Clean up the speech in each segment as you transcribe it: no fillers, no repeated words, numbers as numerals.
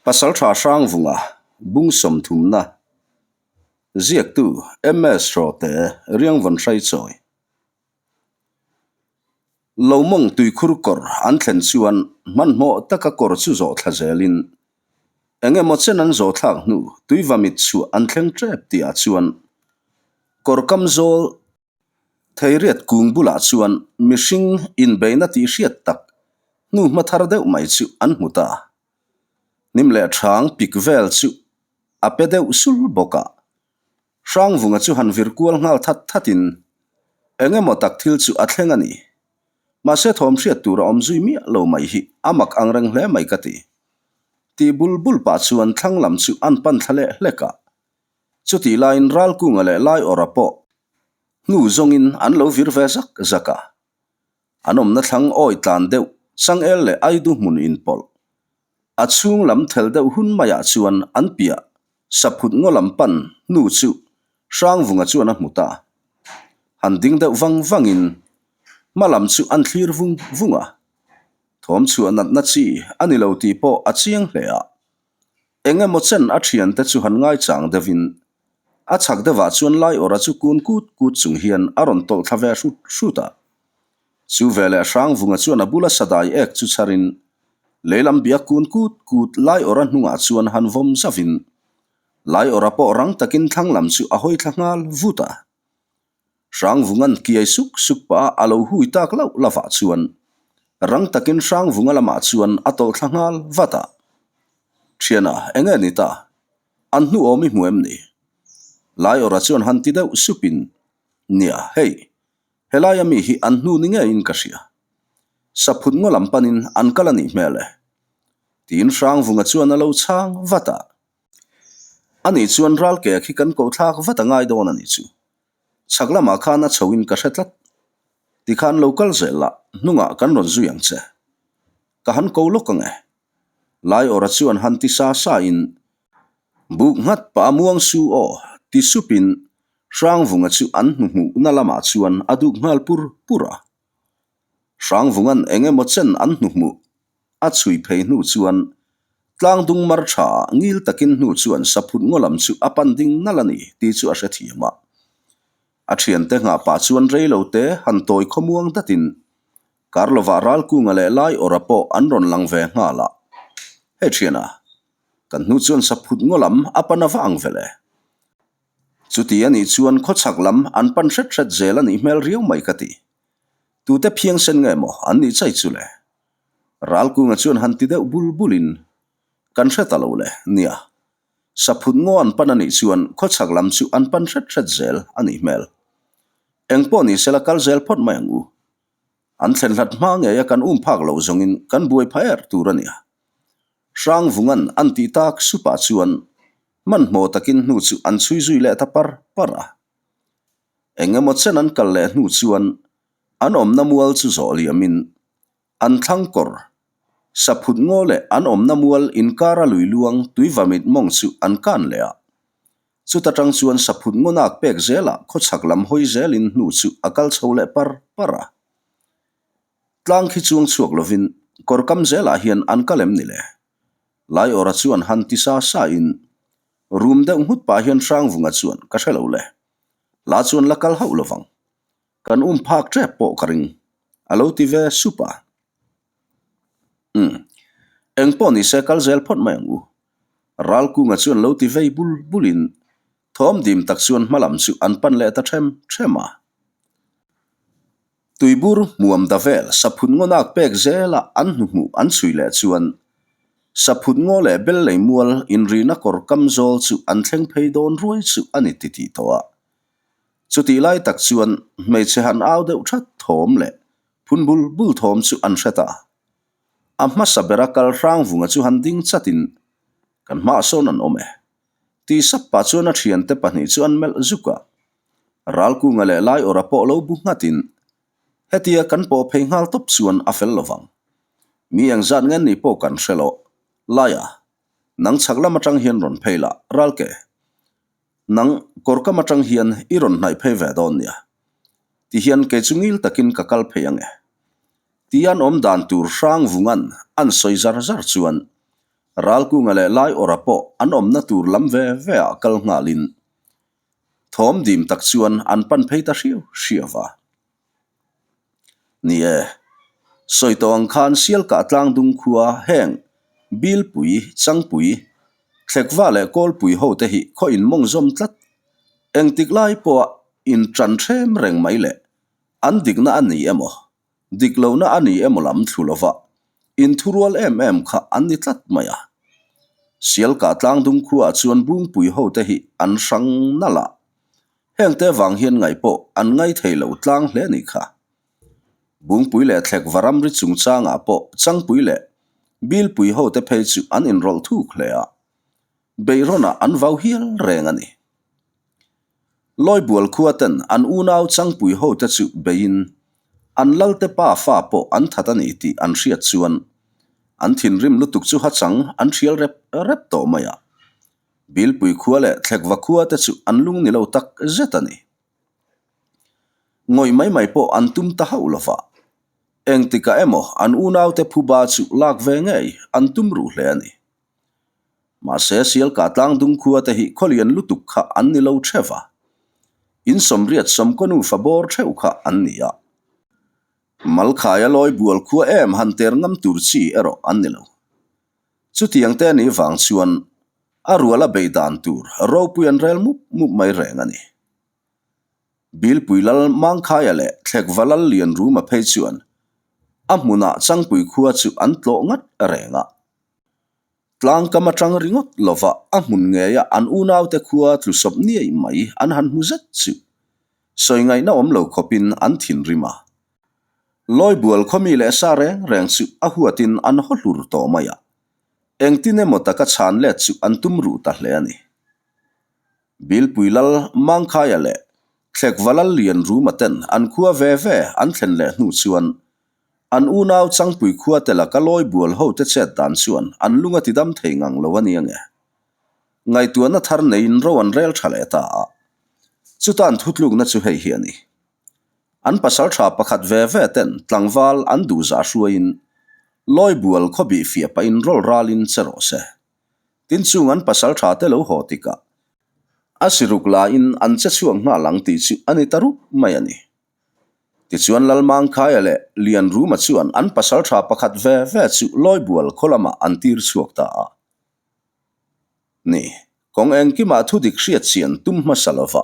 Pasaltha Hrangvunga bung sawmthumna ziaktu MS Hrawte Riangvawn Hraichawi Lo mawng tuikhur kawr an thlen chuan hmanhmawh taka kawr chu zawh thla zelin eng emaw chen an zawh thlak hnu tuivamit chhuah an thleng tep tihah chuan kawr kam zawl Theiriat kung bulah chuan mihring inbeihna tih hriat tak hnu hma thar deuh mai chu an hmu ta. Hnim leh hrang pik vel chu a pe deuh sul bawk a. Hrangvunga chu han vir kual nghal that thatin eng emaw tak thil chu a thleng a ni. Mahse thawm hriat tur a awm zui miah lo mai hi a mak angreng hle mai ka ti. Tih bul bul pah chuan thlang lam chu an pan thla leh hlek a. Chutih laiin Ralkunga leh Laiawrha pawh hnu zawngin an lo vir ve zak zak a. An awmna thlang awi tlan deuh Changel leh Aidu hmun inpawlh. A chhung lam thel deuh hun maiah chuan an piah Saphut ngaw lam pan hnu chu Hrangvunga chuan a hmu ta. Han ding deuh vang vangin hma lam chu an thlir vung vung a. Thawm chhuah natna chi a ni lo tih pawh a chiang hle a. Eng emaw chen a thiante chu han ngaichang deuhin a chhak deuhah chuan Laiawrha chu kun kut kut chung hian a rawn tawlh thla ve hrut hrut a. Chu veleh Hrangvunga chuan a bula sadai ek chu chharin leilam bia kun kut kut Laiawrha hnungah chuan han vawm zauhin Laiawrha pawh rang takin thlang lam chu a hawi thla nghal vut a. Hrangvunga'n kiai suk suk pah a a lo hui tak lauh lavah chuan rang takin Hrangvunga lamah chuan a tawlh thla nghal vat a. Thiana, eng nge ni ta? An hnu awm i hmu em ni? Laiawrha chuan han ti deuh supin, Nia, hei, helaia mi hi an hnu ni ngeiin ka hria. Saphut ngaw lam panin an kal a nih hmel e. Tiin Hrangvunga chuan a lo chhang vat a. Ani chuan ral ke khi kan koh thlak vat a ngai dawn a nih chu. Chhak lamah khan a chho in ka hre tlat. Tikhan lo kal zel lah hnungah kan rawn zui ang che. Ka han ko lawk ang e. Laiawrha chuan han ti sa sa in buk nghat pah a muang su aw ti sup in Hrangvunga chu an hnuhmuhna lamah chuan a duk nghal pur pur a. Hrangvunga'n eng emaw chen an hnuhmuh A chhui phei hnu chuan tlang dung mar tha ah ngil takin hnu chuan saphut ngaw lam chu a pan ding nalh a ni tih chu a hrethiam a. A thiante nghah pah chuan rei lo te han tawi khawmuang datin Karlova Ralkunga leh Laiawrha pawh an rawn lang ve nghal a. Hei thiana, kan hnu chuan saphut ngaw lam a pan ava ang vele. Chuti a nih chuan khawchhak lam an pan hret hret zel a nih hmel riau mai ka ti. Tute phiangsen nge maw an nih chai chu le? Ralkunga chuan han ti deuh bul bulin, Kan hre ta lo le, nia. Saphut ngaw an pan a nih chuan khawchhak lam chu an pan hret hret zel a nih hmel. Eng pawh ni sela kal zel phawt mai ang u. An thlen hlat hma ngeia kan um phak loh zawngin kan buai pha er tur a nia. Hrangvunga'n an tih tak supah chuan hmanhmawh takin hnu chu an chhui zui leh ta par par a. Eng emaw chen an kal leh hnu chuan an awmna mual chu zawh liamin an thlang kawr, saphut ngaw leh an awmna mual inkara lui luang tuivamit mawng chu an kan leh a. Chuta tang chuan saphut ngaw nak pek zelah khawchhak lam hawi zelin hnu chu a kal chho leh par par a. Tlang khi chuang chhuak lovin kawr kam zelah hian an kal em ni le? Laiawrha chuan han ti sa sa in rum deuh nghut pah hian Hrangvunga chuan ka hre lo le. La chuan la kal hauh lovang. Kan um phak tep pawh ka ring, a lo ti ve sup a. Umm, eng pawh ni se kal zel phawt mai ang u. Ralkunga chuan lo ti vei bul bulin thawm dim tak chuan hma lam chu an pan leh ta them them a. Tuibur hmuam da vel saphut ngaw nak pek zela an hnuhmuh an chhui leh chuan saphut ngaw leh bel lei mual inrina kawr kam zawl chu an thleng phei dawn ruai chu a ni titih tawh a. Chutih lai tak chuan hmeichhe han au deuh that thawm leh phun bul bul thawm chu an hre ta. A hmasa bera kal hrangvunga chu han ding chatin, Kan hmaah sawn an awm e. Tih sap pah chuan a thiante pahnih chu an melh zuk a. Ralkunga leh Laiawrha pawh lo bu nghatin, Hetia kan pawh phei nghal tawp chuan a fel lovang. Mi engzat nge ni pawh kan hre loh. Laia, nang chhak lam atang hian rawn phei lah, Ralke. Nang, kawrkam atang hian i rawn hnaih phei ve dawn nia. Tihian kei chu ngil takin ka kal phei ang e. Ti an awm dan tur hrang vungan an sawi zar zar chuan. Ralkunga leh Laiawrha pawh an awmna tur lam ve ve ah kal nghalin thawm dim tak chuan an pan phei ta hriau hriau va. Ni e, sawi tawh ang khan Sialkah tlangdung khua heng Bilpui, Changpui, Thlekva leh Kawlpui ho te hi khaw in mawng zawm tlat. Engtik lai pawha in tan hrem reng mai le, an dikna a ni emaw, dik lohna a ni emaw lam thlu lova in thurual em em kha an ni tlat mai a. Sialkah tlangdung khuaah chuan Bungpui ho te hi an hrang nalh a. Hengte vang hian ngaih pawh an ngai thei lo tlang hle a nih kha. Bungpui leh Thlek Varamri chungchangah pawh Changpui leh Bilpui hote phei chu an inrawlh thuk hle a, beihrawnah an vau hial reng a ni. Lawibual khua ten an unau Changpui hote chu beiin an lalte pa fa pawh an that a ni tih an hriat chuan an thinrim lutuk chu hachang an thial rep rep tawh mai a. Bilpui khua leh Thlekva khua te chu an lung ni lo tak zet a ni. Ngawih mai mai pawh an tum ta hauh lo va, engtikah emaw an unaute phuba chu lak ve ngei an tum ruh hle a ni. Mahse Sialka tlangdung khua te hi khawlian lutuk kha an ni lo theuh va, in sawmriat sawmkaw nufa bawr theuh kha an ni a. Malkhaia lawi bual khua em han ter ngam tur chi erawh an ni lo. Chutiang te nih vang chuan a ruala bei dan tur ropui an rel mup mup mai reng a ni. Bilpui Lal Mangkhaia leh Thlekva Lal Lianruma phei chuan a hmunah Changpui khua chu an tlawh ngat reng a. Tlangkam atang ringawt lova a hmun ngeia an unaute khua tlusawp niai mai an han hmu zet chu sawi ngaihna awm lo khawpin an thinrim a. Lawibual khawmi leh sa reng reng chu a huatin an haw hlur tawh mai a, engtin emaw taka chhan let chu an tum ruh ta hle a ni. Bilpui Lal Mangkhaia leh Thlekva Lal Lianruma ten an khua ve ve an thlen leh hnu chuan an unau Changpui khua te laka Lawibual hote chet dan chuan an lung a tidam thei ngang lo a ni ange. Ngaihtuahna thar neiin ro an rel tha leh ta a, chutan thutlukna chu hei hi a ni. An pasal tha pakhat ve ve ten tlangval an duhzah hruaiin Lawibual khawbih fiah pahin rawl ralin che rawh se. Tin chung an pasal tha te lo haw tikah a siruk laiin an che chhuak nghal ang tih chu a ni ta rup mai a ni. Tichuan Lalmangkhaia leh Lianruma chuan an pasal tha pakhat ve ve chu Lawibual khaw lamah an tir chhuak ta a. Ni, kawng engkimah thudik hriat chian tum hmasa lova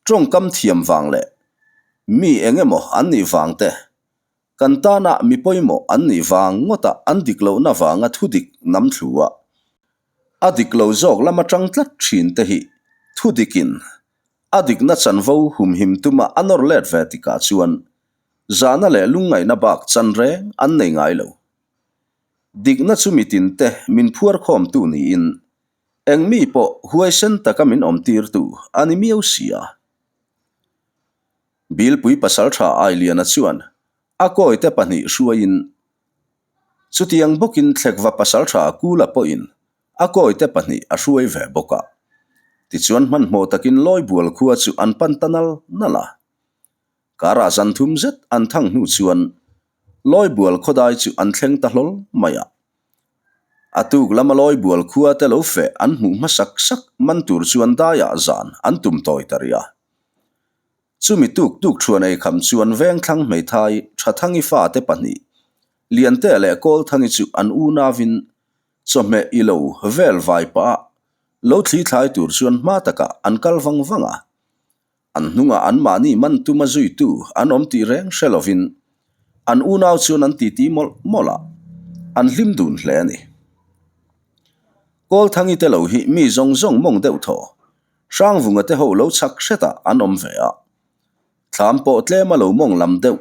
tawngkam thiam vang leh mi eng emaw an nih vang te, kan tana mi pawimawh an nih vang ngawta an dik lohna vanga thudik nam thlu a, a dik lo zawk lama tang tlat thin te hi thudikin a dikna chanvo humhim tuma a nawr let ve tikah chuan zahna leh lungngaihna bak chan reng an nei ngai lo. Dikna chu mitinte min phuar khawmtu niin eng mi pawh huaisen taka min awmtirtu a ni miau si a. Bilpui pasaltha Ailiana chuan a kawite pahnih hruaiin chutiang bawkin Thlekva pasaltha Kula pawhin a kawite pahnih a hruai ve bawk a. Tichuan hmanhmawh takin Lawibual khua chu an pan ta nal nal a. Karah zan thum zet an thang hnu chuan Lawibual khawdai chu an thleng ta hlawl mai a. A tuk lama Lawibual khua te lo feh an hmuh hmasak sak man tur chuan daiah zan an tum tawi ta rih a. Chumi tuk tuk thuan ei kham chuan Vengthlang hmeithai Thathangi fate pahnih, Liante leh Kawlthangi chu an unauin chawhmeh i lo vel vai pah a, lo thli thlai tur chuan hma takah an kal vang vang a. An hnungah anmahni man tuma zuitu an awm tih reng hre lovin an unau chuan an titi mawlh mawlh a, an hlim dun hle a ni. Kawlthangi te lo hi mi zawng zawng mawng deuh thaw, Hrangvunga te ho lo chhak hretah an awm ve a. Thlam pawh tlema lo mawng lam deuh,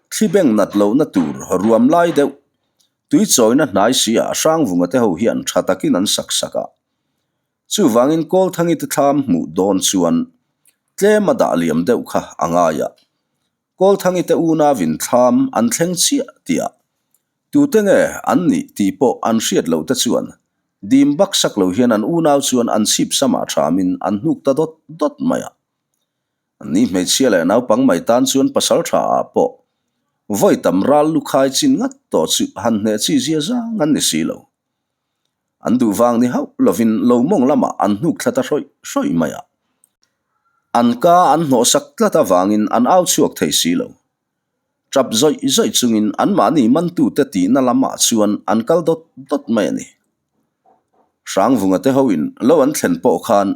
thli beng nat lohna tur ruam lai deuh, tui chawina hnai si ah Hrangvunga te ho hian tha takin an sak sak a. Chuvangin Kawlthangi te thlam hmuh dawn chuan tlem a dah liam deuh kha a ngai a. Kawlthangi te unauin thlam an thleng chiah tih a, tute nge an nih tih pawh an hriat loh te chuan dim bak sak lo hian an unau chuan an chhip samah thamin an hnuk ta dawt dawt mai a. Ni hmeichhia leh naupang mai tan chuan pasal tha ah pawh vawi tam ral lukhai chin ngat tawh chu han hneh chi zia zang an ni si lo. An duh vang ni hauh lovin lo mawng lamah an hnuk thla ta hrawih hrawih mai a. An ka an hnawhsak tlat avangin an au chhuak thei si lo. Tap zawih zawih chungin anmahni mantute tihna lamah chuan an kal dawt dawt mai a ni. Hrangvunga te hoin lo an thlen pawh khan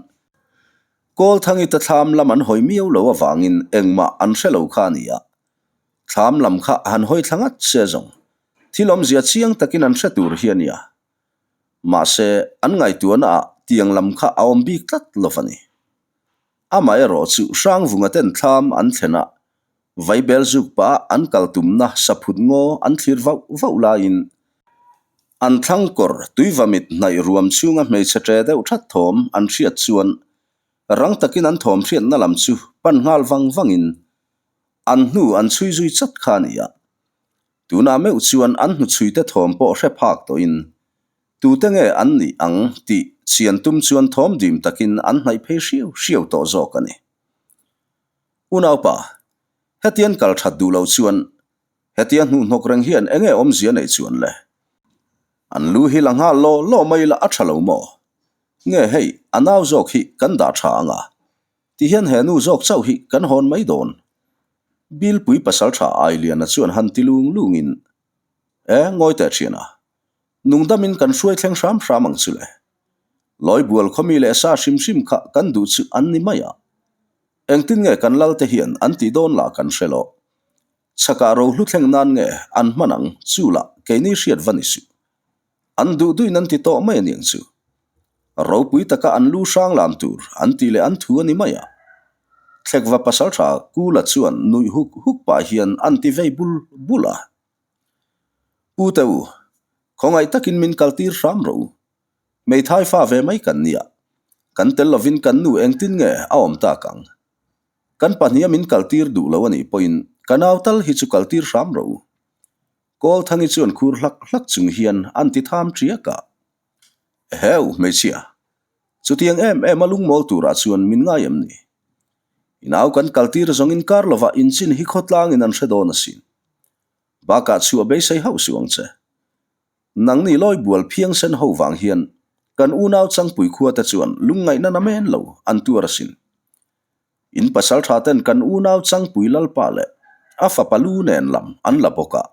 Kawlthangi te thlam lam an hawi miau lo avangin engmah an hre lo kha a ni a. Thlam lam kha han hawi thla ngat se zawng thil awmzia chiang takin an hre tur hi a nia. Mahse, an ngaihtuahna ah tiang lam kha a awm bik tlat lo va ni. Amaherawh chu Hrangvunga ten thlam an thlen a, Vaibel zuk pah a an kal tumna saphut ngaw an thlir vauh vauh laiin an thlang kawr tuivamit hnaih ruam chhunga hmeichhe ṭe deuh ṭhat thawm an hriat chuan rang takin an thawm hriatna lam chu pan nghal vang vangin an hnu an chhui zui chat kha a ni a. Tunah meuh chuan an hnuchhuite thawm pawh hre phak tawhin tute nge an nih ang tih chian tum chuan thawm dim takin an hnaih phei hriau hriau tawh zawk a ni. Unaupa, hetian kal that duh lo chuan hetia hnuhnawk reng hian enge awmzia neih chuan le? An lu hi la nghal law law mai la a tha lo maw? Nge hei, a nau zawk hi kan dah tha anga Ti hian he nu zawk chauh hi kan hawn mai dawn. Bilpui pasaltha Ailiana chuan han ti lung lungin, E, ngawi teh thian a. Nungdamin kan hruai thleng hram hram ang chu le. Lawibual khawmi leh sa hrim hrim kha kan duh chu an ni mai a. Engtin nge kan lalte hian an tih dawn lah kan hre lo. Chhakah rohlu thleng nan nge an hman ang chu lah keini hriat va ni suh. An duh duhin an ti tawh mai a niang chu. Ropui taka an lu hrang lam tur an tih leh an thu a ni mai a. Thlekva pasaltha Kula chuan nuih huk huk pah hian an ti vei bul bul a. Pu te u, khawngaih takin min kaltir hram rawh u. Hmeithai fa ve mai kan nia. Kan tel lovin kan nu engtin nge a awm tak ang? Kan pahniha min kaltir duh lo a nih pawhin ka nau tal hi chu kaltir hram rawh u. Kawlthangi chuan khur hlak hlak chung hian an ti tham ṭiak a. Eheu, hmeichhia, chutiang em em a lungmawl turah chuan min ngai em ni? I nau kan kaltir zawngin kar lovah inchin hi khawtlangin an hre dawn asin. Bakah chhuah beisei hauh suh ang che. Nangni lawi bual phiang sen ho vang hian kan unau changpui khua te chuan lungngaihna na men lo an tuar asin. In pasal tha ten kan unau changpui lalpa leh a fapa lu nen lam an la bawk a.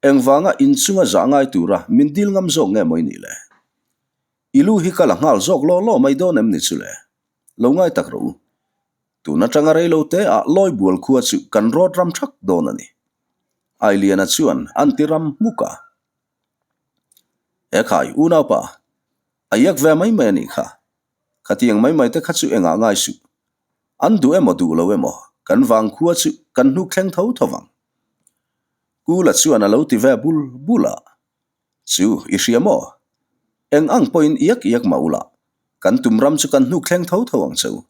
Engvanga inchunga zah ngai tura min dil ngam zawk nge maw i nih le? I lu hi ka la nghal zawk law law mai dawn em ni chu le? Lo ngai tak rawh u. Tun atanga rei lo te ah lawi bual khua chu kan rawt ram thak dawn a ni. Ailiana chuan an ti ram hmuk a. Ekhai, unaupa, a iak ve mai mai a nih kha. Khatiang mai mai te kha chu engah ngai suh. An duh emaw duh lo emaw, kan vang khua chu kan hnuk thleng tho tho vang. Kula chuan a lo ti ve bul bul a. Chu, i hria maw? Eng ang pawhin iak iak mah ula, kan tum ram chu kan hnuk thleng tho tho ang che u.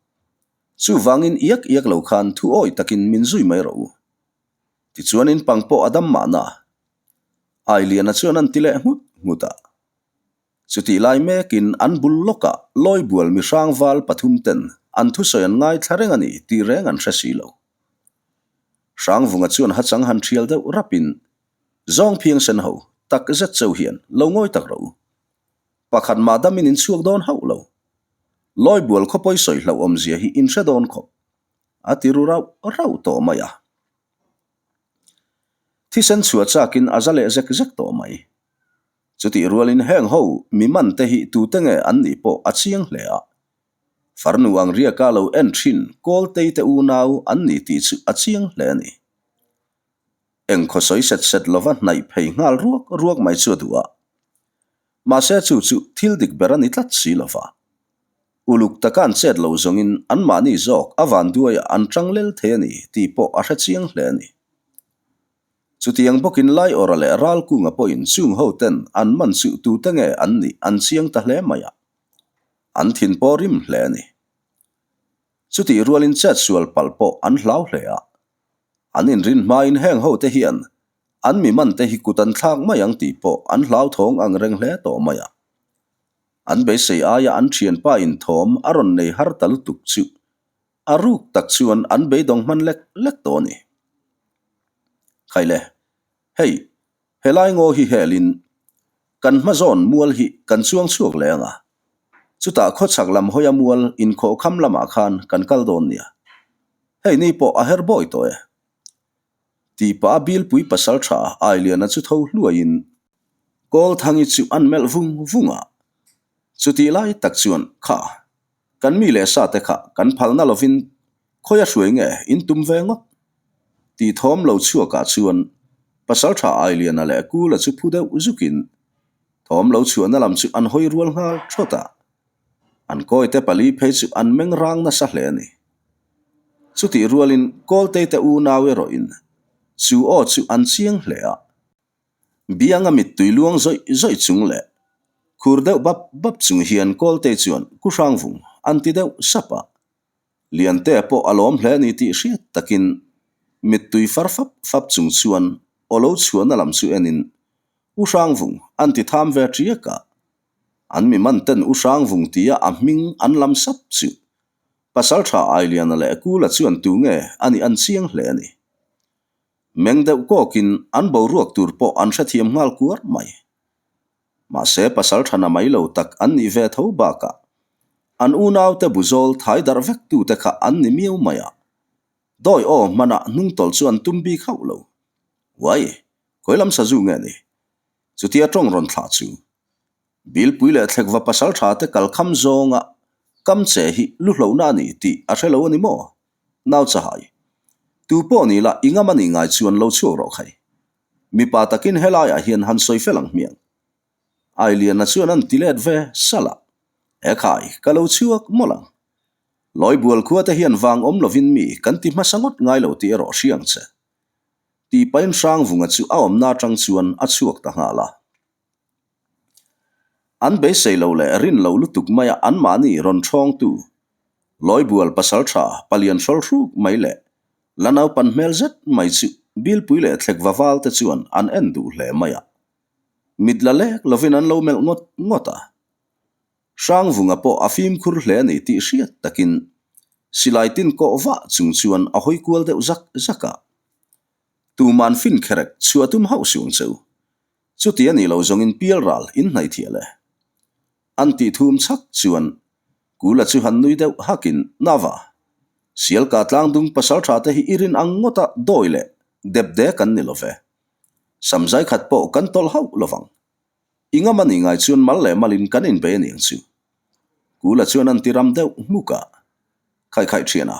Chuvangin iak iak lo khan thu awi takin min zui mai rawh u. Tichuan in pang pawh a dam mahna. Ailiana chuan an ti leh nghut nghut a. Chutih lai mekin an bul lawkah Lawibual mi hrangval pathum ten an thusawi an ngaithla reng a ni tih reng an hre si lo. Hrangvunga chuan hachang han thial deuh rapin, Zawng phiang sen ho, tak zet cheu hian lo ngawi tak rawh u. Pakhat mah damin in chhuak dawn hauh lo. Lawibual khawpawi sawi hlauh awmzia hi in hre dawn khawp. A ti ru rauh rauh tawh mai a. Thisen chhuah chakin a za leh zek zek tawh mai. Chutih rualin heng ho mi man te hi tute nge an nih pawh a chiang hle a. Farnu ang riaka lo en thin Kawltei te unau an ni tih chu a chiang hle a ni. Eng khaw sawi set set lova hnaih phei nghal ruak ruak mai chu a duh a. Mahse chu chu thil dik ber a ni tlat si lova. Uluk taka an chet lo zawngin anmahni zawk a vanduaiah an tang lel thei a ni tih pawh a hre chiang hle a ni. Chutiang bawkin Laiawra leh Ralkunga pawhin chung ho ten an man chuh tute nge an nih an chiang ta hle mai a, an thin pawh rim hle a ni. Chutih rualin chet sual palh pawh an hlau hle a, an inrin hmain heng ho te hian an mi man te hi kut an thlak mai ang tih pawh an hlauthawng ang reng hle tawh mai a. An beisei aia an thianpa in thawm a rawn nei har ta lutuk chu A ruk tak chuan an beidawng hman lek lek tawh a ni. Khaile, hei, helai ngaw hi helin. Kan hma zawn mual hi kan chuang chhuak leh ang a, chutah khawchhak lam hawia mual inkhawh kham lamah khan kan kal dawn nia. Hei ni pawh a her bawi tawh e. Tih pah a Bilpui pasal tha Ailiana chu tho hluaiin Kawlthangi chu an melh vung vung a. Chutih lai tak chuan kha kan mi leh sa te kha kan phalna lovin khawi a hruai nge in tum ve ngawt? Tih thawm lo chhuakah chuan Pasaltha Ailiana leh Kula chu phu deuh zukin thawm lo chhuahna lam chu an hawi rual nghal thawt a. An kawite pali phei chu an meng rang nasa hle a ni. Chutih rualin Kawltei te unau erawhin chu aw chu an chiang hle a. Bianga mittui luang zawih zawih chung leh khur deuh bap bap chung hian Kawltei chuan Ku Hrangvung an ti deuh sap a. Liantea pawh a lawm hle a ni tih hriat takin mittui far fap fap chung chuan aw lo chhuahna lam chu enin U Hrangvung an ti tham ve ṭiak a. An mi man ten U Hrangvung tia a hming an lam sap chu Pasalṭha Ailiana leh Kula chuan tu nge a nih an chiang hle a ni. Meng deuh kawkin an boruak tur pawh an hrethiam nghal kuar mai. Mahse pasal thana mai lo tak an nih ve tho bakah an unaute buzawl thai darh vek tute kha an ni miau mai a. Dawi aw hmanah hnungtawlh chu an tum bik hauh lo. Uai, khawi lam sazu nge ni? Chutia tawng rawn thlah chu. Bilpui leh thlekva pasal tha te kal kham zawnga kam che hi lu hlohna a ni tih a hre lo a ni maw? Nau chahai. Tu pawh ni la i ngam a nih ngai chuan lo chhuak rawh khai. Mipa takin helaiah hian han sawi fel ang hmiang. Ailiana chuan an ti let ve salh a. He khai, ka lo chhuak mawlh ang. Lawibual khua te hian vang awm lovin mi kan ti hmasa ngawt ngai lo tih erawh hria ang che. Tih pahin Hrangvunga chu a awmna atang chuan a chhuak ta nghal a. An beisei lo leh rin lo lutuk maia anmahni rawn ṭhawngtu Lawibual pasalṭha palian hrawl hruk mai leh la naupan hmel zet mai chu Bilpui leh Thlekva val te chuan an en duh hle mai a. Mit la lek lovin an lo melh ngawt ngawt a. Hrangvunga pawh a fimkhur hle a ni tih hriat takin silai tin kawh vah chung chuan a hawi kual deuh zak zak a. Tuman fin kherek chhuah tum hauh suang che u. Chuti a nih loh zawngin pial ral in hnaih thial e. An tih thum chhak chuan Kula chu han nui deuh hakin, Nava, Sialka tlangdung pasal tha te hi i rin ang ngawta dawi leh dep de kan ni lo ve. Samzai khat pawh kan tawlh hauh lovang. I ngam a nih ngai chuan mal leh malin kan inbei a niang chu. Kula chuan an ti ram deuh hmuk a. Khaih khaih thian a,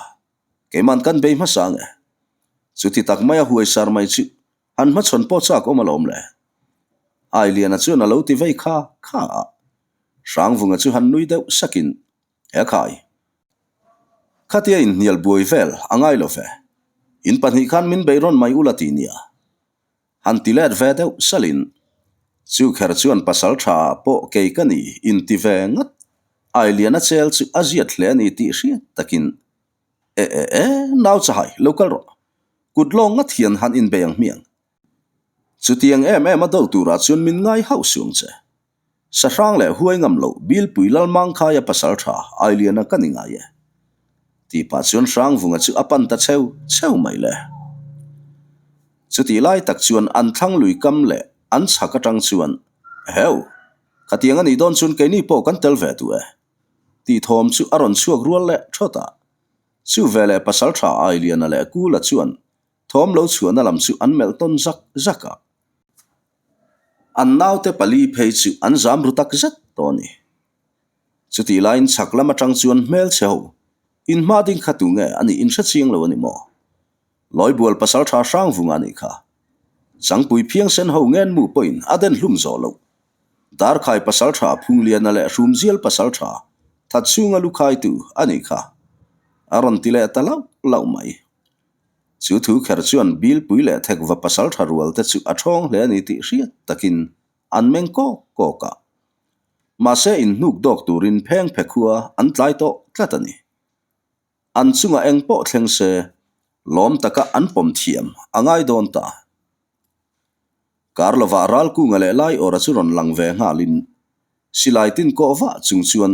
keiman kan bei hmasa ang e. Chuti tak maia huaisar mai chu An hmachhawn pawh chak awm alawm le. Ailiana chuan a lo ti vei kha kha a. Hrangvunga chu han nui deuh sakin, He khai. Khatia inhnial buai vel a ngai lo ve. In pahnih khan min bei rawn mai ula ti nia. Han ti let ve deuh salin, Chu kher chuan pasal tha pawh kei ka ni inti ve ngat. Ailiana chel chu a ziat hle a ni tih hriat takin E e e, nau chahai, lo kal rawh. Kut lawng ngat hian han inbei ang hmiang. Chutiang em em a do turah chuan min ngai hauh suang che. Sahrang leh huai ngam loh Bilpui Lalmangkhaia pasal tha Ailiana ka ni ngai e. Tih pah chuan Hrangvunga chu a pan ta cheu cheu mai le. Chutih lai tak chuan an thlang lui kam leh an chhak atang chuan, Eheu, khatiang a nih dawn chuan keini pawh kan tel ve duh e. Tih thawm chu a rawn chhuak rual leh thawt a. Chu veleh Pasaltha Ailiana leh Kula chuan thawm lo chhuahna lam chu an melh tawn zak zak a. An naute pali phei chu an zam ru tak zet tawh a ni. Chutih laiin chhak lam atang chuan hmelchhe ho inhma ding kha tu nge a nih inhre chiang lo a ni maw? Lawibual Pasaltha Hrangvunga a nih kha. Changpui phiangsen ho ngenmu pawhin a den hlum zawh loh. Darkhai pasaltha Phungliana leh Hrumzial pasaltha Thatchhunga lukhaitu a nih kha. A rawn ti leh ta lauh lauh mai. Chu thu kher chuan Bilpui leh Thekva pasaltha rual te chu a ṭhawng hle a ni tih hriat takin an meng kawk kawk a. Mahse inhnuk dawk turin pheng phe khua an tlai tawh tlat a ni. An chungah eng pawh thleng se lawm taka an pawm thiam a ngai dawn ta. Kar lovah Ralkunga leh Laiawra chu rawn lang ve nghalin silai tin kawh vah chung chuan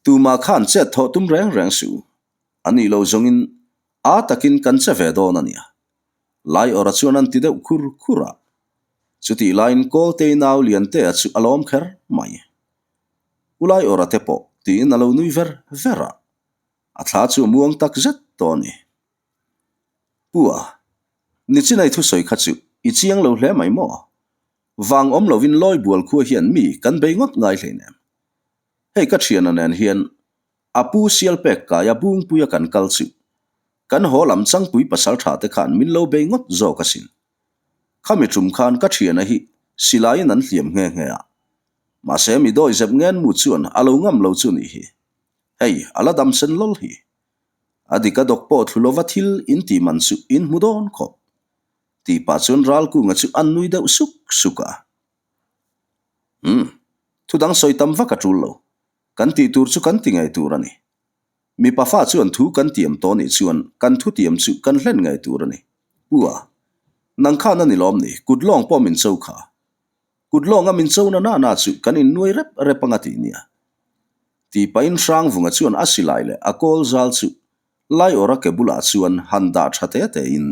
tumah khan chet thawh tum reng reng suh, a nih lo zawngin a takin kan che ve dawn a nia. Laiawra chuan an ti deuh khur khur a. Chutih laiin Kawltei nau Liantea chu a lawm kher mai. Ulai awra te pawh tiin a lo nui ver ver a, a thla chu a muang tak zet tawh a ni. Pu a, nichinai thusawi kha chu i chiang lo hle mai maw? Vang awm lovin lawi bual khua hian mi kan bei ngawt ngai hleinem. Hei ka thiana nen hian a pu sial pek kaia bungpuia kan kal chu kan haw lam changpui pasal tha te khan min lo bei ngawt zawk asin. Khami tum khan ka thiana hi silaiin an hliam nghe nghe a. Mahse mi dawi zep ngen mu chuan a lo ngam lo chu nih hi. Hei a la dam sen lawl hi. A dik a dawk pawh thlu lova thil in tih man chu in hmu dawn khawp. Tih pah chuan Ralkunga chu an nui deuh suk suk a. Umm, thu dang sawi tam vak a tul lo. Kan tih tur chu kan ti ngei tur a ni. Mipa fa chuan thu kan tiam tawh nih chuan kan thu tiam chu kan hlen ngei tur a ni. Pu a, nang khan a ni lawm ni, kut lawng pawh min cho kha. Kut lawnga min cho na na na chu kan innuai rep rep anga tih nia. Tih pahin Hrangvunga chuan a silai leh a kawl zal chu Laiawra ke bulah chuan han dah tha te tein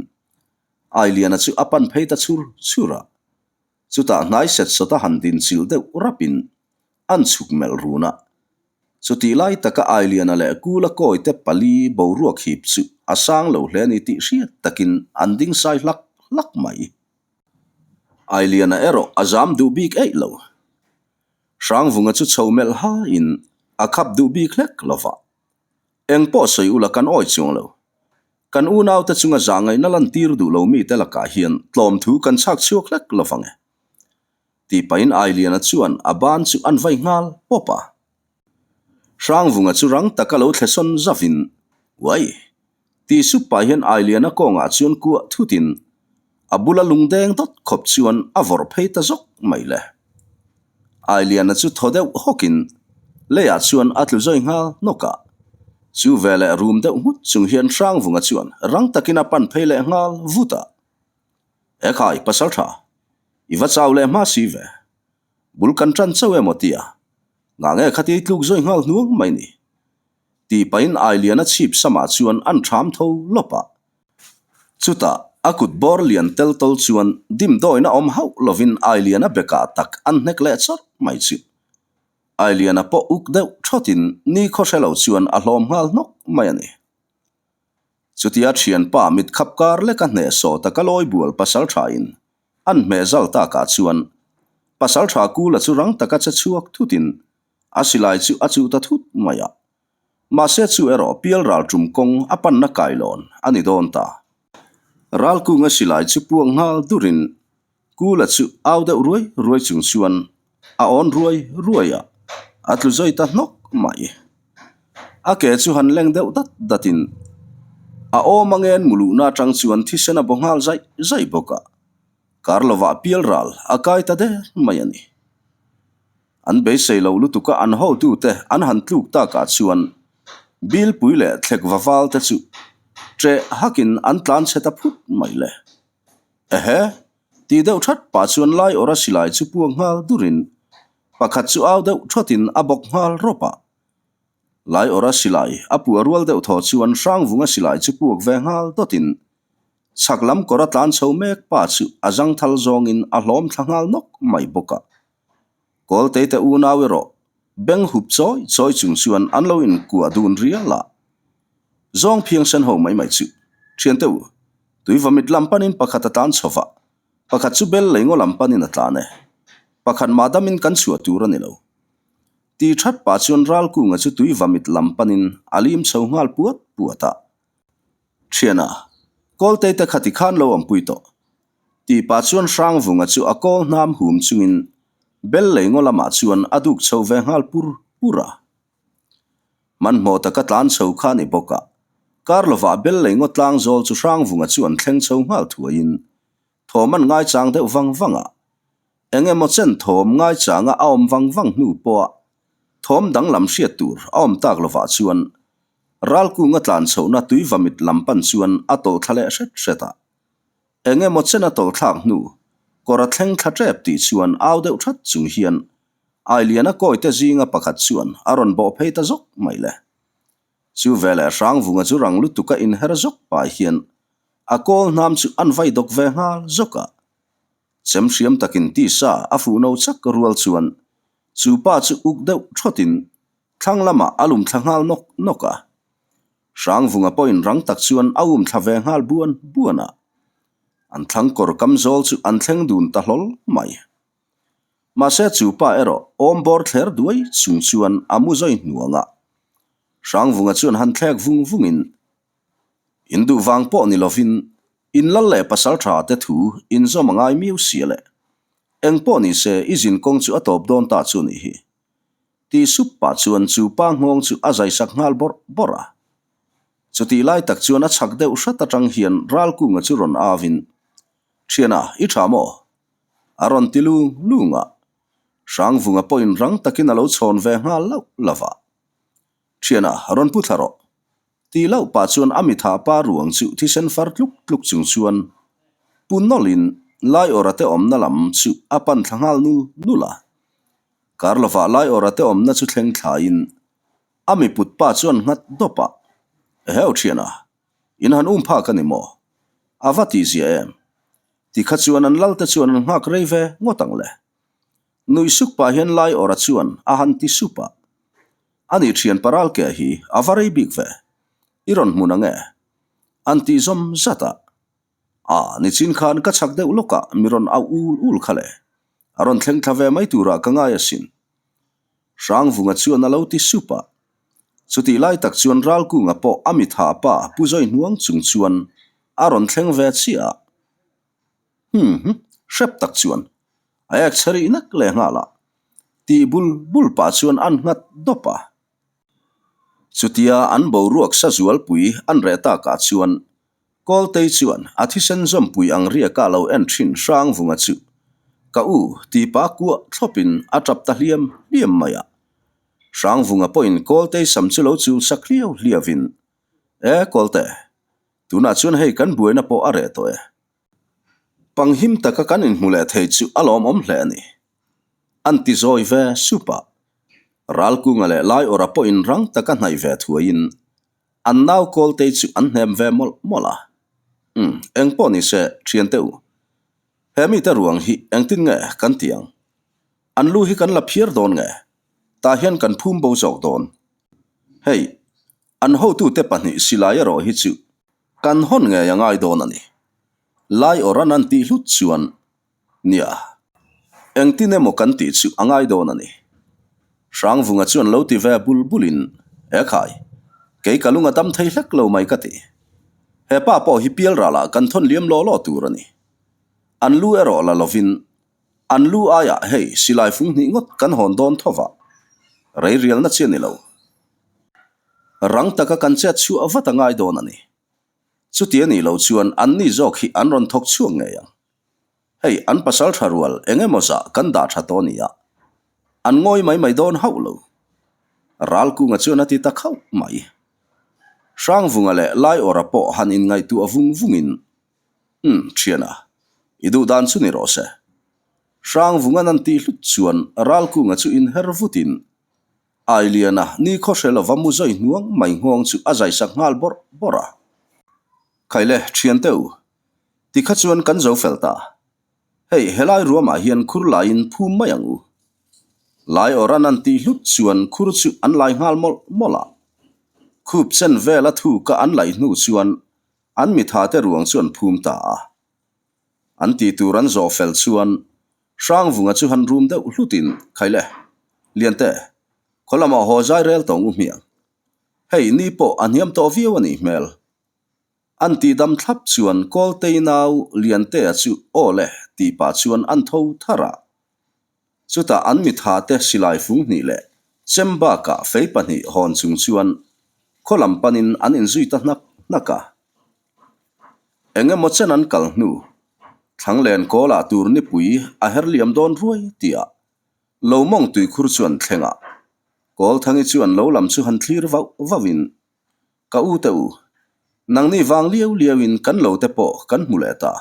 Ailiana chu a pan phei ta chhur chhur a. Chutah hnai set sawta han din chilh deuh rapin an chhuk melh run a. Chutih lai taka Ailiana leh Kula kawite pali boruak hip chu a sang lo hle ni tih hriat takin an ding sai hlak hlak mai. Ailiana erawh a zam duh bik eih lo. Hrangvunga chu chho melh haiin a khap duh bik hlek lo va. Eng pawh sawi ula kan awi chuang lo. Kan unaute chunga zahngaihna lantir duh lo mite lakah hian tlawm thu kan chhak chhuak hlek lo vang e. Tih pahin Ailiana chuan a ban chu an vai nghal pawp a. Hrangvunga chu rang taka lo thlesawn zavin, Uai! Tih sup pah hian Ailiana kawngah chuan kuah thutin a bula lungdeng dawt khawp chuan a vawrh phei ta zawk mai le. Ailiana chu thaw deuh hawkin leiah chuan a tlu zawi nghal hnawk a. Chu veleh rum deuh nghut chung hian Hrangvunga chuan rang takin a pan phei leh nghal vut a. Ekhai, Pasaltha, i va chau leh hma si ve. Bul kan tan chauh emaw tia, ngah nge khati tluk zawi nghal hnuang mai ni? Tih pahin Ailiana chhip samah chuan an ṭham tho lawp a. Chutah a kut bawr lian tel tawl chuan dimdawina awm hauh lovin Ailiana bekah tak an hnek leh chawrh mai chu. Ailiana pawh uk deuh thawtin nikhaw hre lo chuan a hlawm nghal hnawk mai a ni. Chutia thianpa mitkhap kar leka hnehsawh taka lawibual pasal thain an hmeh zal takah chuan pasal tha Kula chu rang taka che chhuak thutin a silai chu a chuh ta thut mai a. Mahse chu erawh pial ral tum kawng a panna kailawn a ni dawn ta. Ralkunga silai chu puak nghal durin Kula chu au deuh ruai ruai chung chuan a awn ruai ruai a, a tlu zawi ta hnawk mai. A ke chu han leng deuh dat datin a awm angen muluhna atang chuan thisen a baw nghal zaih zaih bawk a, kar lovah pial ral a kai ta der mai a ni. An beisei lo lutuka an hotute an han tluk takah chuan Bilpui leh thlek va val te chu ṭeh hakin an tlan chhe ta phut mai le. Ehe! Tih deuh that pah chuan lai awrh a silai chu puak nghal durin pakhat chu au deuh thawtin a bawk nghal rawp a. Lai awrh a silai a pua rual deuh thaw chuan Hrangvunga silai chu puak ve nghal dawtin chhak lam kawr a tlan chho mek pa chu a zangthal zawngin a hlawm thla nghal nawk mai bawk a. Kawlteite unau erawh beng hup chawi chawi chung chuan an lo inkuah dun rial a. Zawng phiang sen ho mai mai chu thiante u, tui vawmit lam panin pakhat a tlan chho va, pakhat chu bel lei ngaw lam panin a tlan e. Pakhat mah damin kan chhuah tur a ni lo. Ti that pah chuan Ralkunga chu tui vawmit lam panin a lim chho nghal puat puat a. Thiana, Kawlteite kha tikhan lo awmpui tawh. Tih pah chuan Hrangvunga chu a kawl hnam hum chungin bel lei ngaw lamah chuan a duk chho ve nghal pur pur a. Hmanhmawh taka tlan chho kha a ni bawk a, kar lovah bel lei ngaw tlang zawl chu Hrangvunga chu an thleng chho nghal thuaiin thawm an ngaichang deuh vang vang a. Eng emaw chen thawm ngaichanga a awm vang vang hnu pawha thawm danglam hriat tur a awm tak lovah chuan Ralkunga tlan chhohna tuivamit lam pan chuan a tawlh thla leh hret hret a. Eng emaw chen a tawlh thlak hnu, kawr a thleng thla tep tih chuan au deuh that chung hian Ailiana kawite zinga pakhat chuan a rawn bawh phei ta zawk mai le. Chu veleh Hrangvunga chu rang lutuk a inher zawk pah hian a kawl hnam chu an vai dawk ve nghal zawk a. Chem hriam takin tisa a fuh no chak rual chuan chu pa chu uk deuh thawtin thlang lamah a lum thla nghal nawk nawk a. Hrangvunga pawhin rang tak chuan a um thla ve nghal buan buan a. An thlang kawr kam zawl chu an thleng dun ta hlawl mai. Mahse chu pa erawh awm bawr thler duai chung chuan a mu zawi hnuang a. Hrangvunga chuan han thlek vung vungin In duh vang pawh ni lovin in lal leh pasal tha te thu in zawm a ngai miau sia le. Eng pawh ni se i zin kawng chu a tawp dawn ta chu nih hi. Tih sup pah chuan chu pa nghawng chu a zai sak nghal bawrh bawrh a. Chutih lai tak chuan a chhak deuh hrat atang hian Ralkunga chu rawn avin, Thiana, i tha maw? A rawn ti lung lung a. Hrangvunga pawhin rang takin a lo chhawn ve nghal lauh lauh a. Thiana, rawn pu thla rawh. Tih loh pah chuan a mitha pa ruang chu thisen far tluk tluk chung chuan pu nawlhin Laiawrha te awmna lam chu a pan thla nghal nul nul a. Kar lovah Laiawrha te awmna chu thleng thlaiin a miput pa chuan nghat dawp a, Eheu thiana, in han um phak a ni maw? A va tihzia em? Tikha chuan an lal te chuan an nghak rei ve ngawt ang le. Nui suk pah hian Laiawrha chuan a han ti sup a. A nih thian paral ke hi a va rei bik ve. I rawn hmun ang e. An tih zawm zat a. A, nichin khan ka chhak deuh lawkah mi rawn auh ul ul kha le. A rawn thleng thla ve mai turah ka ngai asin. Hrangvunga chuan a lo ti sup a. Chutih lai tak chuan Ralkunga pawh a mitha pa Pu Zawi hnuang chung chuan a rawn thleng ve chiah a. Hum, hrep tak chuan a ek chhe rih nak leh nghal a, tih bul bul pah chuan an nghat dawp a. Chutia an boruak sa zualpui an reh takah chuan Kawltei chuan a thisen zawmpui ang riaka lo en thin Hrangvunga chu ka u tih pah kuah thlawpin a tap ta hliam hliam mai a. Hrangvunga pawhin Kawltei sam chu lo chul sak hliau hliauin, E Kawlte, tunah chuan hei kan buaina pawh a reh tawh e. Panghim taka kan inhmu leh thei chu a lawmawm hle a ni. An ti zawi ve sup a. Ralkunga leh Laiawrha pawhin rang taka hnaih ve thuaiin an nau Kawltei chu an hnem ve mawlh mawlh a. Umm, eng pawh ni se, thiante u. He mite ruang hi engtin nge kan ti ang? An lu hi kan la phiar dawn nge? Tah hian kan phum bo zawk dawn. Hei, an hotute pahnih silai erawh hi chu Kan hawn ngei a ngai dawn a ni. Lai awran an tih hlut chuan, Nia, engtin emaw kan tih chu a ngai dawn a ni. Hrangvunga chuan lo ti ve bul bulin, E khai, kei ka lung a dam thei hlek lo mai ka ti. He pa pawh hi pial ralah kan thawn liam law law tur a ni. An lu erawh la lovin, an lu aiah hei silai fung hnih ngawt kan hawn dawn tho va, rei rialna chi a ni lo. Rang taka kan chet chhuah vat a ngai dawn a ni. Chuti a nih loh chuan anni zawk hi an rawn thawk chhuak ngei ang. Hei, an pasal tha rual eng emaw zah kan dah tha tawh a ni a. An ngawi mai mai dawn hauh lo. Ralkunga chuan a ti ta khauh mai. Hrangvunga leh Laiawrha pawh han inngaihtuah vung vungin, Umm, thiana, i duh dan chu ni rawh se. Hrangvunga'n an tih hlut chuan Ralkunga chu inher vutin, Ailiana nikhaw hre lova mu zawi hnuang mai nghawng chu a zai sak nghal bawrh bawrh a. Khaile, thiante u, tikha chuan kan zo fel ta. Hei, helai ruamah hian khur laiin phum mai ang u. Lai awran an tih hlut chuan khur chu an lai nghal mawlh mawlh a. Khup chen vela thuka an laih hnu chuan an mithate ruang chu an phum ta a. An tih tur an zawh fel chuan Hrangvunga chu han rum deuh hlutin, Khaile, Liante, khaw lamah haw zai rel tawng u hmiang. Hei, ni pawh a hniam tawh viau a nih hmel. An tih dam thlap chuan Kawltei nau Liantea chu aw le tih pah chuan an tho thar a. Chutah an mitha te silai fung hnih leh chem bakah fei pahnih hawn chung chuan khaw lam panin an inzui ta hnak hnak a. Eng emaw chen an kal hnu, Thlanglen kawlah tur nipui a her liam dawn ruai tihah lo mawng tuikhur chuan thleng a, Kawlthangi chuan lo lam chu han thlir vauh vauhin, Ka u te u, nangni vang liau liauin kan lo te pawh kan hmu leh ta.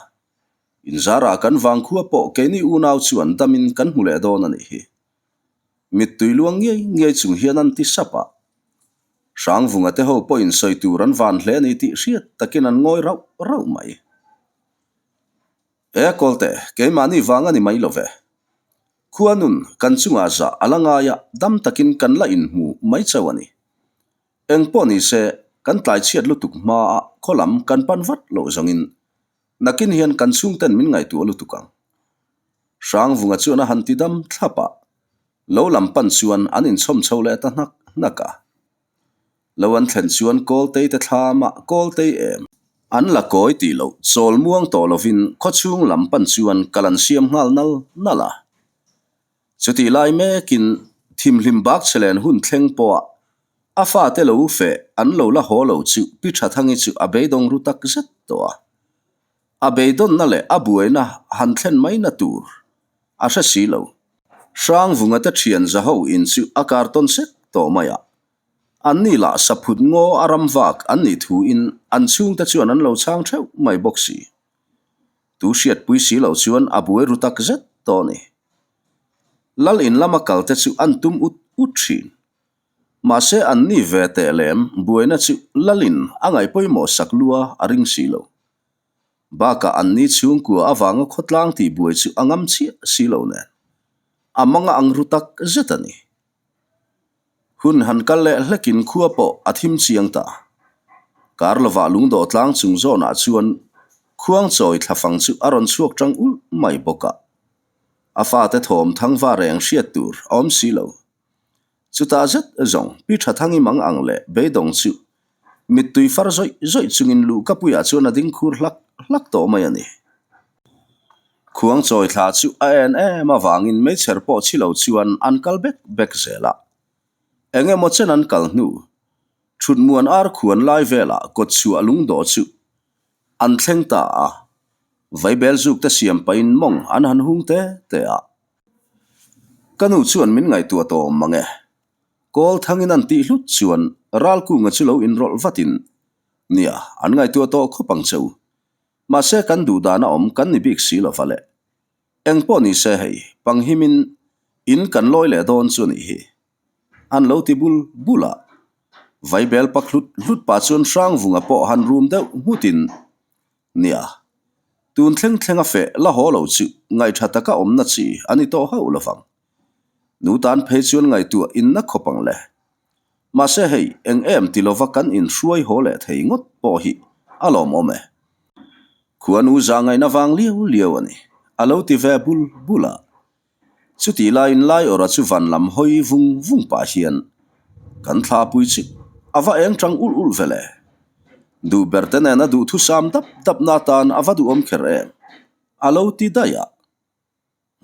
Inzarah kan vangkhua pawh keini unau chuan damin kan hmu leh dawn a nih hi. Mittui luang ngiai ngiai chung hian an ti sap a. Hrangvunga te ho pawhin sawi tur an van hle a ni tih hriat takin an ngawi rauh rauh mai. E Kawlte, keimahni vang a ni mai lo ve. Khua nun kan chungah zah a la ngai a, dam takin kan la inhmu mai chauh a ni. Eng pawh ni se, kan tlai chhiat lutuk hmaa khaw lam kan pan vat loh zawngin nakin hian kan chhungten min ngaihtuah lutuk ang. Hrangvunga chuan a han ti dam thlap a, lo lam pan chuan an inchhawm chho leh ta hnak hnak a. Lo an thlen chuan Kawltei te thlam ah Kawltei em? An la kawi tih loh chawl muang tawh lovin khawchhung lam pan chuan kal an siam nghal nal nal a. Chutih lai mekin thimhlim bak chhe len hun thleng pawha a fate lo feh an lo la haw lo chu Pi Thathangi chu a beidawng ru tak zet tawh a. A beidawnna leh a buaina han thlen mai na tur a hre si lo. Hrangvunga te thian zaho in chu a kar tawn sek tawh mai a. Anni lah saphut ngaw a ram vak an nih thuin an chhungte chuan an lo chhang theuh mai bawk si. Tu hriatpui si lo chuan a buai ru tak zet tawh a ni. Lal in lama kal te chu an tum ut ut thin. Mahse anni ve teh lem buaina chu Lalin a ngaih pawimawh sak lua a ring si lo. Bakah anni chhungkua avanga khawtlang tih buai chu a ngam chiah si lo nen. A manga ang ru tak zet a ni. Hun han kal leh hlekin khua pawh a thim chiang ta. Kar lovah lungdawh tlang chung zawnah chuan khuang chawi thlafang chu a rawn chhuak tang ulh mai bawk a. A fate thawm thangva reng hriat tur a awm si lo. Chutah zet zawng Pi Thathangi mang ang leh beidawng chu mittui far zawih zawih chungin luhkapuiah chuan a ding khur hlak hlak tawh mai a ni. Khuang chawi thla chu a en em avangin meichher pawh chhi lo chuan an kal bek bek zel a. Eng emaw chen an kal hnu, thutmuan ar khuan lai velah kawtchhuah lungdawh chu an thleng ta a, vaibel zuk te siam pahin mawng an han hung te te a. Ka nu chuan min ngaihtuah tawm mang e. Kawl thangin an tih hlut chuan Ralkunga chu lo inrawlh vatin, Nia, an ngaihtuah tawh khawp ang che u. Mahse kan duh dana awm kan ni bik si lova le. Eng pawh ni se hei, panghimin in kan lawi leh dawn chu a nih hi. An lo ti bul bul a. Vaibel pak hlut hlut pah chuan Hrangvunga pawh han rum deuh nghutin, Nia, tun thleng thleng a feh la haw lo chu ngaihṭha taka awmna chi a ni tawh hauh lovang. Nu tan phei chuan ngaihtuah inna khawp ang le. Mahse hei, eng em ti lova kan inhruai haw leh thei ngawt pawh hi a lawmawm e. Khuanu za ngaihna vang liau liau a ni, a lo ti ve bul bul a. Chutih laiin Laiawrha chu van lam hawi vung vung pah hian kan thlapui chu a va eng tang ulh ulh ve le. Duh ber te nena duhthusam dap dapna atan a va duhawm kher em? A lo ti daih a.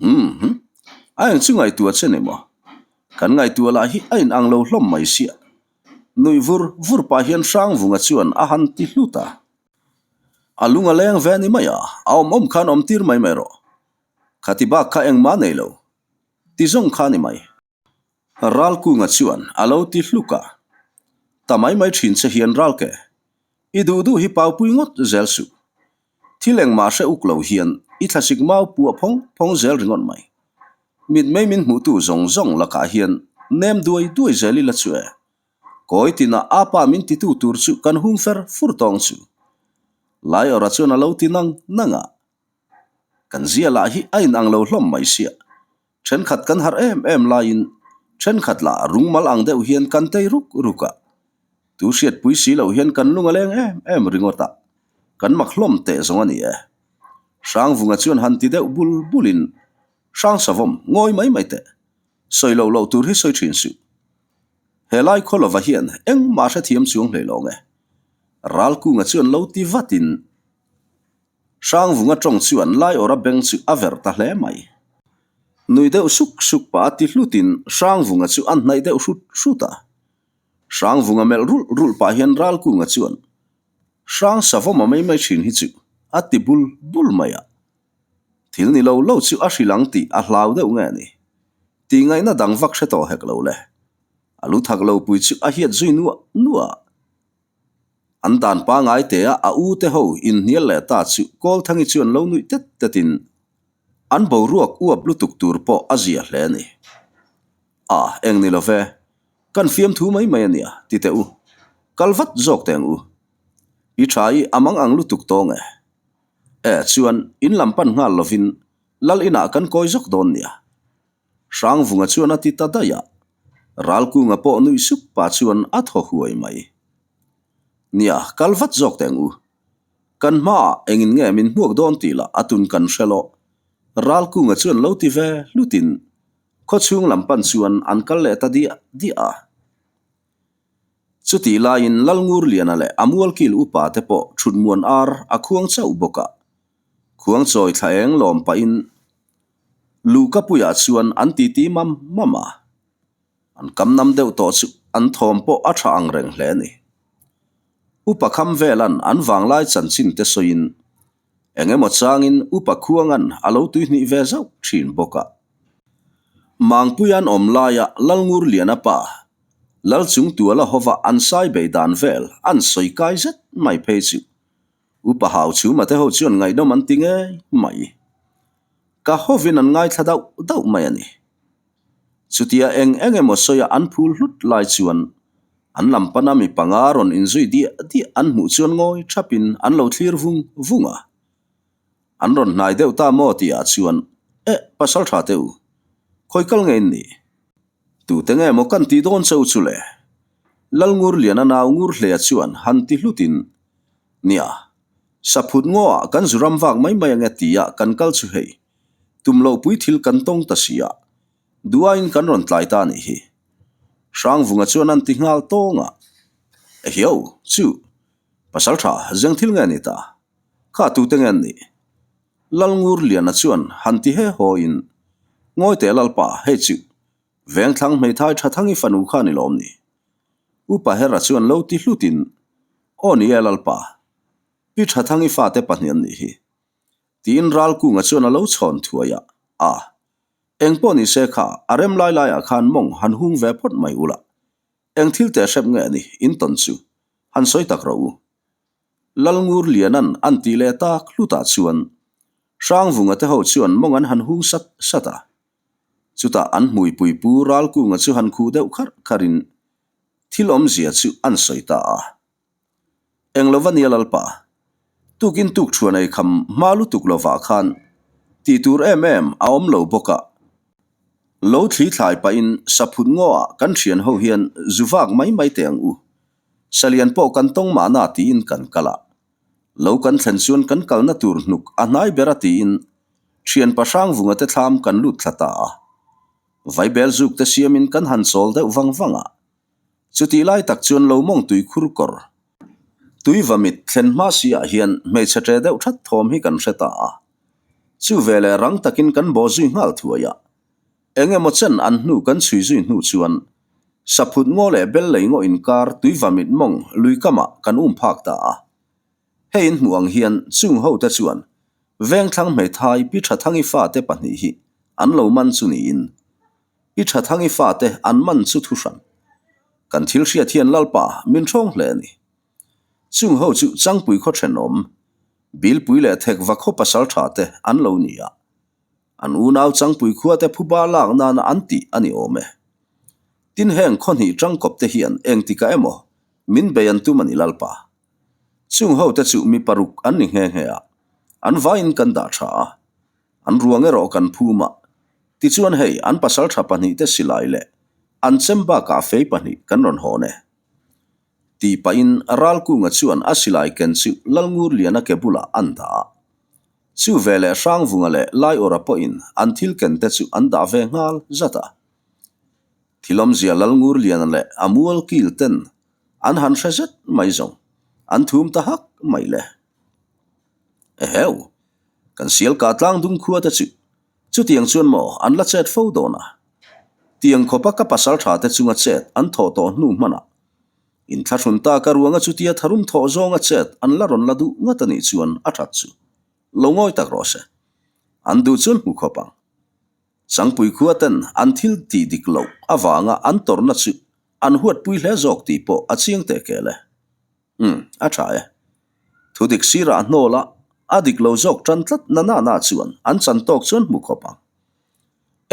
Umm hm, a eng chu ngaihtuah che ni maw? Kan ngaihtuah lah hi a inang lo hlawm mai sia. Nuih vur vur pah hian Hrangvunga chuan a han ti hlut a. A lung a leng ve ni mai a, a awm awm khan awm tir mai mai rawh. Khati bak kha engmah nei lo. Ti zawng kha ni mai. Ralkunga chuan a lo ti hluk a, Ta mai mai thin che hian Ralke, i duh duh hi paupui ngawt zel suh. Thil engmah hre uk lo hian i thlasik mau puah phawng phawng zel ringawt mai. Mitmei min hmuhtu zawng zawng lakah hian nem duai duai zel ila chu e. Kawi tinah a pa min titu tur chu kan hung fer fur tawng chu. Laiawrha chuan a lo ti nang nang a. Kan zia lah hi a inang lo hlawm mai sia. Thenkhat kan harh em em laiin thenkhat lah rungmal ang deuh hian kan tei ruk ruk a. Tu hriatpui si loh hian kan lung a leng em em ringawt a. Kan mak hlawm teh zawng a ni e. Hrangvunga chuan han ti deuh bul bulin, Hrangsavawm, ngawi mai mai teh. Sawi loh loh tur hi sawi thin suh. He lai khaw lova hian engmah hrethiam chuang hlei lawng e. Ralkunga chuan lo ti vatin, Hrangvunga tawng chuan Laiawrha beng chu a verh ta hle mai. Nui deuh suk suk pah a ti hlutin Hrangvunga chu a hnaih deuh hrut hrut a. Hrangvunga melh rulh rulh pah hian Ralkunga chuan, Hrang savawm a mai mai thin hi chu a ti bul bul mai a. Thil ni lo lo chu a hrilh ang tih a hlau deuh nge ni? Tih ngaihna dang vak hre tawh hek lo le. A lu thak lo pui chu a hiat zui nuah nuah a. An dan pangai te a a u te ho inhnial leh ta chu Kawlthangi chuan lo nuih tet tetin an boruak uap lutuk tur pawh a zia hle a ni. A, eng ni lo ve, kan fiamthu mai mai a nia, ti teh u. Kal vat zawk teh ang u. Pi Tha i a mang ang lutuk tawng e. E, chuan in lam pan nghal lovin Lal inah kan kawi zawk dawn nia. Hrangvunga chuan a ti ta daih a, Ralkunga pawh nuih sup pah chuan a thaw huai mai. Nia, kal vat zawk teh ang u. Kan hmaah engin nge min hmuak dawn tih lah a tun kan hre loh. Ralkunga chuan lo ti ve hlutin khawchhung lam pan chuan an kal leh ta diah diah a. Chutih laiin Lalngurliana leh a mualkil upa te pawh thutmuan ar a khuang chauh bawk a. Khuang chawi thla eng lawm pahin Luhkapuiah chuan an titi mam mam a. An kam nam deuh tawh chu an thawm pawh a tha ang reng hle a ni. Upa kham velan an vanglai chanchin te sawiin eng emaw changin Upa Khuangan a lo tuihnih ve zauh thin bawk a. Mangpuian awm laia Lalngurliana pa, Lalchungtuala hova an sai bei dan vel an sawi kai zet mai phei chu Upa hau chhuma te ho chuan ngaihdawm an ti ngei mai. Ka hovin an ngaithla dauh dauh mai a ni. Chutia eng eng emaw sawia an phul hlut lai chuan an lam pana mi panga rawn inzui diah diah an hmuh chuan ngawi thapin an lo thlir vung vung a. An rawn hnai deuh ta maw tihah chuan, Eh, pasal tha teh u, khawi kal nge in nih? Tute nge maw kan tih dawn cheu chu le? Lalngurliana nau Ngurhlea chuan han ti hlutin, Nia, saphut ngaw ah kan zu ram vak mai mai ange tia kan kal chu hei, tum loh pui thil kan tawng ta si a, duaiin kan rawn tlai ta nih hi. Hrangvunga chuan an ti nghal tawng a, Ehiau, chu, pasaltha zeng thil nge ni ta? Kha tute nge an nih? Lalngurliana chuan han ti he haw in, Ngawi teh Lalpa, hei chu, Vengthlang hmeithai Thathangi fanu kha ni lawm ni? Upa Hera chuan lo ti hlut in, Aw ni e Lalpa, Pi Thathangi fate pahnih an nih hi. Tiin Ralkunga chuan a lo chhawn thuai a, A, eng pawh ni se kha, a rem lai laiah khan mawng han hung ve phawt mai ula, eng thil teh hrep nge ni in tawn chu, han sawi tak rawh u. Lalngurliana'n an tih leh tak hlutah chuan Hrangvunga te ho chuan mawng an han hung sat sat a. Chutah an hmuipui pu Ralkunga chu han khuh deuh kharh kharhin thil awmzia chu an sawi ta a. Eng lova nia Lalpa, tukin tuk thuan ei kham hma lutuk lovah khan tih tur em em a awm lo bawk a. Lo thli thlai pahin saphut ngaw-ah kan thian ho hian zu vak mai mai teh ang u. Salian pawh kan tawng mahna tiin kan kal a. Lo kan thlen chuan kan kalna tur hnuk a hnai ber a tiin thian Pahrangvunga te thlam kan lut thla ta a. Vaibel zuk te siamin kan han chawl deuh vang vang a. Chutih lai tak chuan lo mawng tui khur kawr, tui va mit thlen hma si ah hian hmeichhe ṭe deuh that thawm hi kan hre ta a. Chu veleh rang takin kan baw zui nghal thuai a. Eng emaw chen an hnu kan chhui zui hnu chuan Saphut ngaw leh bel lei ngaw inkar tuiva mit mawng lui kamah kan um phak ta a. Hei in hmuh ang hian chung ho te chuan Vengthlang hmeithai Pi Thathangi fate pahnih hi an lo man chu niin Pi Thathangi fate an man chu thuhran kan thil hriat hian Lalpa min ṭhawng hle a ni. Chung ho chu Changpui khaw ṭhenawm, Bilpui leh Thekva khaw pasalṭha te an lo ni a. An unau Changpui khuate phuba lak nana an tih a ni awm e. Tin heng khaw hnih tangkawp te hian engtikah emaw min bei an tum a ni Lalpa. Chung ho te chu mi paruk an ni nghe nghe a, an vaiin kan dah tha a, an ruang erawh kan phum a, tichuan hei an pasaltha pahnihte silai leh an chem bakah fei pahnih kan rawn hawn e. Tih pahin Ralkunga chuan a silai ken chu Lalngurliana ke bulah an dah a. Chu ve leh Hrangvunga leh Laiawra pawhin an thil ken te chu an dah ve nghal zat a. Thilawmzia Lalngurliana leh a mual kil ten an han hre zet mai zawng, an thum ta hak mai le. Eheu! Kan sialkah tlangdung khua te chu Chutiang chuan maw an la chet fo dawn a? Tiang khawpa ka pasal tha te chunga chet an thawh tawh hnu hmanah inthlahrun ta ka ruanga chutia tharum thawh zawnga chet an la rawn la duh ngat a nih chuan a that chu lo ngawi tak rawh se. An duh chuan hmu khawp ang. Changpui khua ten an thil tih dik loh avanga an tawrhna chu an huatpui hle zawk tih pawh a chiang teh kel e. Umm, a tha e. Thu dik sirah hnawl a, a dik lo zawk tan tlat na na na chuan an chan tawk chuan hmu khawp ang.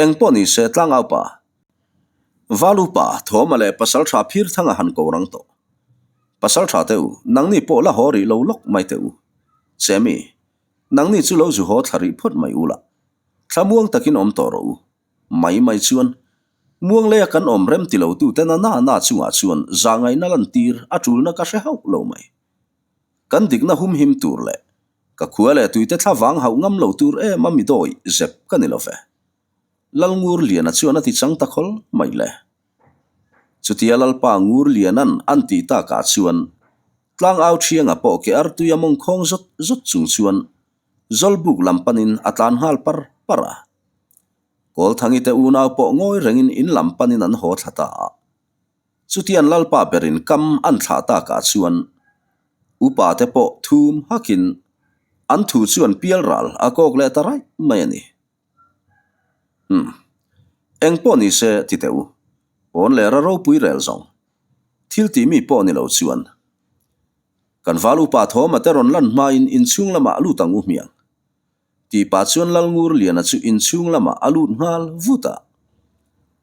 Eng pawh ni se tlangau pa, Valupa, Thawma leh Pasaltha Phirthanga han ko rang tawh. Pasaltha te u, nangni pawh la haw rih lo lawk mai teh u. Chemi, Nangni chu lo zu haw thla rih phawt mai ula, thlamuang takin awm tawh rawh u. Mai mai chuan, Muangleia kan awm rem ti lo tute na na na chungah chuan zahngaihna lantir a tulna ka hre hauh lo mai. Kan dikna humhim tur leh ka khua leh tuite thla vang hauh ngam lo tur em a mi dawi zep ka ni lo ve. Lalngurliana chuan a ti chang ta khawl mai le. Chutia Lalpa Ngurliana'n an tih takah chuan Tlangau Thianga pawh ke artui a mawng khawng zawt zawt chung chuan Zawlbuk lam panin a tlan nghal par par a. Kawlthangi te unau pawh ngawi rengin in lam panin an haw thla ta a. Chutian Lalpa berin kam an thlah takah chuan upa te pawh thum hakin an thu chuan pialral a kawk leh ta raih mai a ni. Umm. Eng pawh ni se ti teh u. Pawn leh ra ropui rel zawng. Thil tih mi pawh ni lo chuan. Kan val upa thawm a te rawn lan hmain inchhung lamah a lut ang u hmiang. Tih pah chuan Lalngur Liana chu inchhung lamah a lut nghal vut a.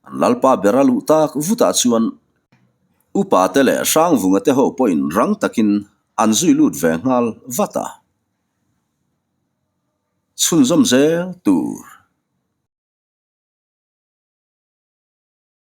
An lalpa ber a luh tak vutah chuan upa te leh Hrangvunga te ho pawhin rang takin an zui lut ve nghal vat a. Chhunzawm zel tur.